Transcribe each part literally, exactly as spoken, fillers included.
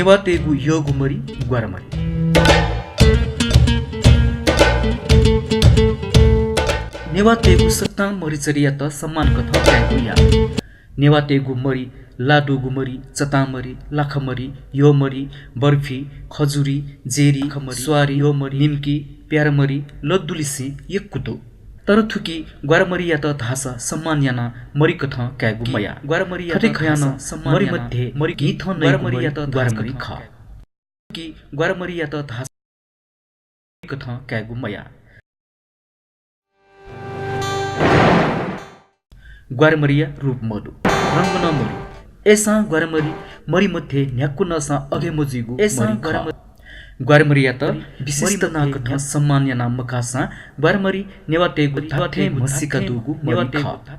नेवाःतय्गु यःगु मरि ग्वारामरि। नेवाःतय्गु सकतां मरिचरियात सम्मान कथं कायेगु याः। नेवाःतय्गु मरि, लादुगु मरि, चतां मरि, लाखा मरि, यःमरि, बर्फी, खजुरी, जेरी, स्वारी, यःमरि, निम्की, प्यारामरि, लड्डुलिसें यक्व दु। तर थुकी ग्वारामरियात धाःसा सम्मान यानाः मरि कथं कायेगु मयाः। ग्वारामरियात थथे खयाः नं धाःसा सम्मान मरि यानाः मध्ये मरि गिं थन नइगु मरि ग्वारामरि खः। कि ग्वारामरियात धाःसा कथं कायेगु मयाः। ग्वारामरिया रूप मदु, रंग नं मदु। अय्सां ग्वारामरि मरि मध्ये न्ह्याक्व नःसां अगे मजुइगु मरि खः। ग्वारामरियात विशिष्ट नां कथं सम्मान यानाः मकाःसां ग्वारामरि नेवाःतय्गु धात्थें म्हसीका दुगु मरि खः।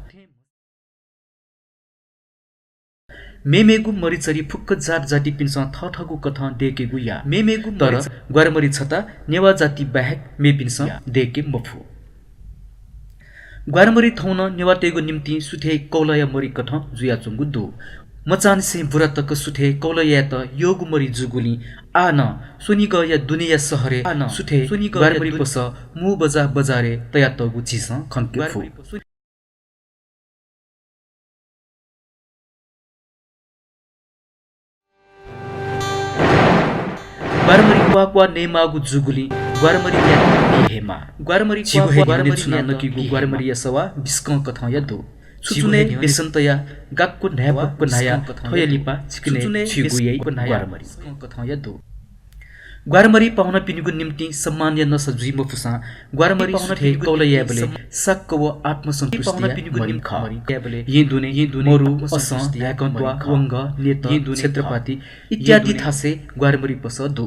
मेमेगु मरिचरि फुक्क जात जातिपिन्सं थथःगु कथं दय्केगु याः। मेमेगु तर ग्वारामरि छता नेवाः जाति बाहेक मेपिन्सं दय्के मफु। ग्वारामरि थौं नं नेवाःतय्गु निंतिं सुथय् कौलाया मरि कथं जुयाच्वंगु दु। मचांनिसें बुरा तक सुथय् कौलायात यःगु मरि जूगुलिं आः नं स्वनिगःया दुनेया शहरय् आः नं सुथय् ग्वारामरि पसः मू बजार बजारय् तयातःगु झीसं खंके फु। ग्वारामरि क्वाः क्वाः नयेमाःगु जूगुलिं ग्वारामरि न्यायेत बी हे माः। ग्वारामरि झीगु हे न्ह्यःने छुनां नकीगु ग्वारामरिया सवाः बिस्कं कथंया दु। छुचुनय् बेसन तयाः गाक्व न्हाय्पक्व न्हायाः थ्वया लिपा चिकनय् छुइगु याइ ग्वारामरि। ग्वारामरि पाहुनापिनिगु निंतिं सम्मानया नसा जुइ मफुसां ग्वारामरि सुथय् कौला यायेबलय् साक्क व आत्मसन्तुष्टिया मरि खः। येँ दुने, मरु, असं, ह्याकंत्वाः, वंगः, नेत, क्षेत्रपाती इत्यादि थासय् ग्वारामरि पसः दु।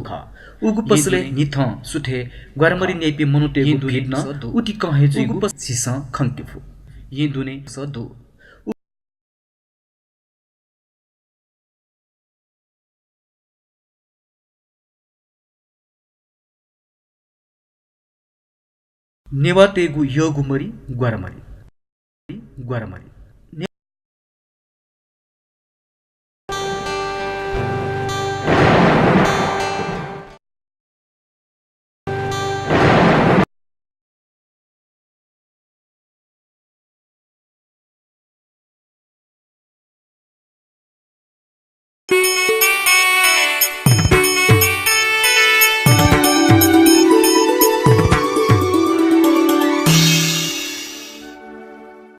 उगु पसलय् न्हिथं सुथय् ग्वारामरि न्याइपिं मनूतय्गु भिड नं उतिकं हे जुइगु झीसं खंके फु। येँ दुने पसः दु। नेवाःतय्गु यःगु मरि ग्वारामरि। ग्वारामरि।